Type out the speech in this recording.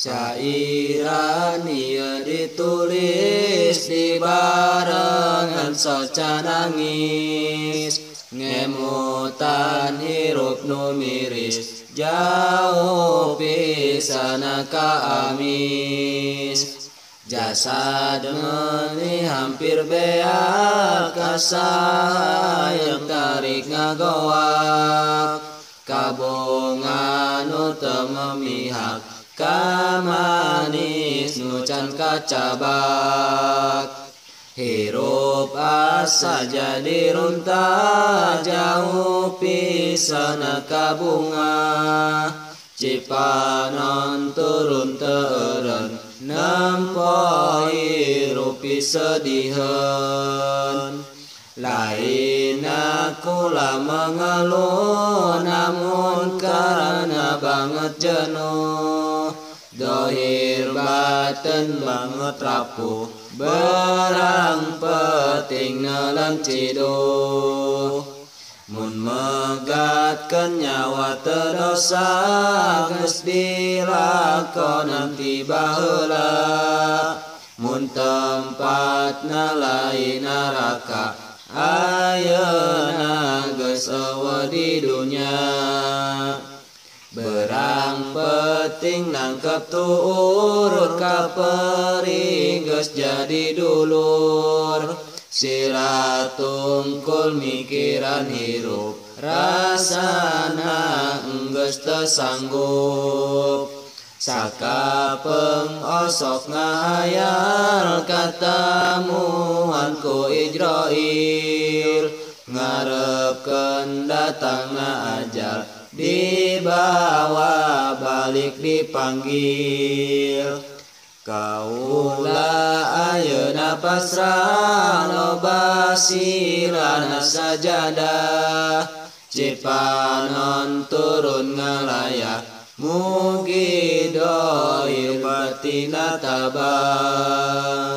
Cairan ieu ditulis di barengan soca nangis ngemutan hirup nu miris jauh pisan ka amis. Jasad meuni hampir beak kasayang tarik ngagoak kabongan nu teu memihak kamanis nu can kacabak. Hirup asa jadi runtah jauh pisan ka bunga Cipanon turun teureun nempo hirup pisediheun. Lain aku mengeluh namun karena banget jenuh dohir baten banget rapuh berang peting nelan ciduh. Mun megatkeun nyawa teu dosa geus dilakonan ti baheula mun tempatna lain neraka ayeuna geus eueuh di dunya. Berang peting nangkep turun ka pering geus jadi dulur sirah tungkul mikiran hirup rasana enggeus teu sanggup. Sakapeung osok ngahayal katamuan ku Ijroil ngarepkeun datangna ajal dibawa balik dipanggil. Kaula ayeuna pasrah loba silana sajadah Cipanon turun ngalaya mugi dohir batina tabah.